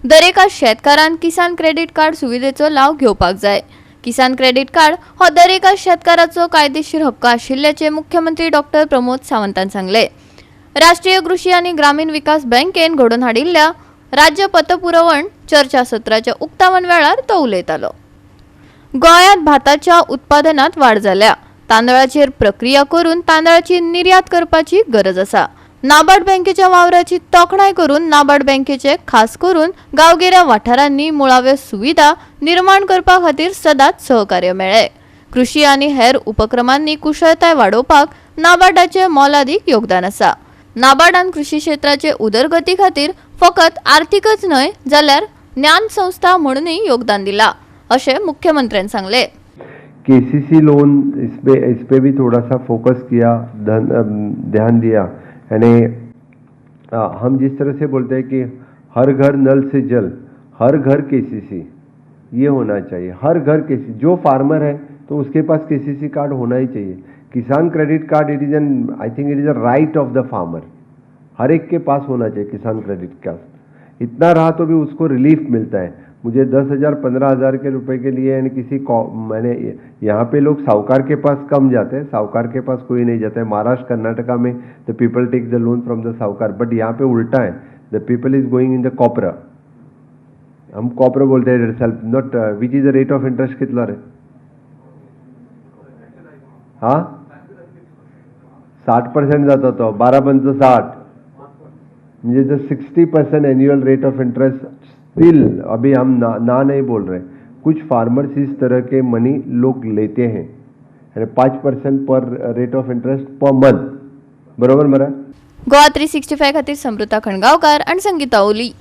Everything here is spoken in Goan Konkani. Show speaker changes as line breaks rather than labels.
दरेका शेतकारान किसान क्रेडीट कार्ड सुविधेचो लाव घेवपाक जाय. किसान क्रेडीट कार्ड हो दरेका शेतकाराचो कायदेशीर हक्क आशिल्ल्याचे मुख्यमंत्री डॉक्टर प्रमोद सावंतान सांगले. राष्ट्रीय कृषी आनी ग्रामीण विकास बँकेन घडोवन हाडिल्ल्या राज्य पतपुरवण चर्चा सत्राच्या उक्तावण वेळार तो उलयतालो. गोंयांत भाताच्या उत्पादनात वाड जाल्या. तांदळाचेर प्रक्रिया करून तांदळाची निर्यात करपाची गरज आसा. नाबार्ड बँकेच्या वावराची तोखणाय करून नाबार्ड बँकेचे खास करून गांवगिऱ्या वाठारांनी मुळाव्यो सुविधा निर्माण करपा खातीर सदांच सहकार्य मेळ्ळें. कृषी आनी हेर उपक्रमांनी कुशळताय वाडोवपाक नाबार्डाचें मोलादीक योगदान आसा. नाबार्डान कृषी क्षेत्राचे उदरगती खातीर फकत आर्थिकच न्हय जाल्यार ज्ञान संस्था म्हणूनय योगदान दिलां, अशें मुख्यमंत्र्यान सांगलें.
केसीसी लोन, इस पे भी थोड़ा सा फोकस किया, ध्यान दिया. यानी हम जिस तरह से बोलते हैं कि हर घर नल से जल, हर घर केसीसी, ये होना चाहिए. हर घर केसी, जो फार्मर है तो उसके पास केसीसी कार्ड होना ही चाहिए. किसान credit card, it is an I think it is a right of the farmer. हर एक के पास होना चाहिए किसान क्रेडिट कार्ड. इतना रहा तो भी उसको रिलीफ मिलता है. मुझे 10,000, 15,000 के रुपए के लिए, यानी किसी मैंने यहाँ पे लोग साहूकार के पास कम जाते हैं, साहूकार के पास कोई नहीं जाता है. महाराष्ट्र, कर्नाटका में the people take the loan from the साहूकार, बट यहाँ पे उल्टा है. The people is going in the copra. हम कॉपरा बोलते हैं self, not which is the rate of interest. कितना रे? हाँ, 60% जाता तो 12 पंच 60, म्हणजे जर 60% annual rate of interest still. अभी हम ना ना नहीं बोल रहे. कुछ फार्मर्स इस तरह के मनी लोग लेते हैं, यानी 5% per rate of interest per month. बरोबर मरे?
गोवा 365 खातीर समृता खणगांवकार आनी संगीता ओली.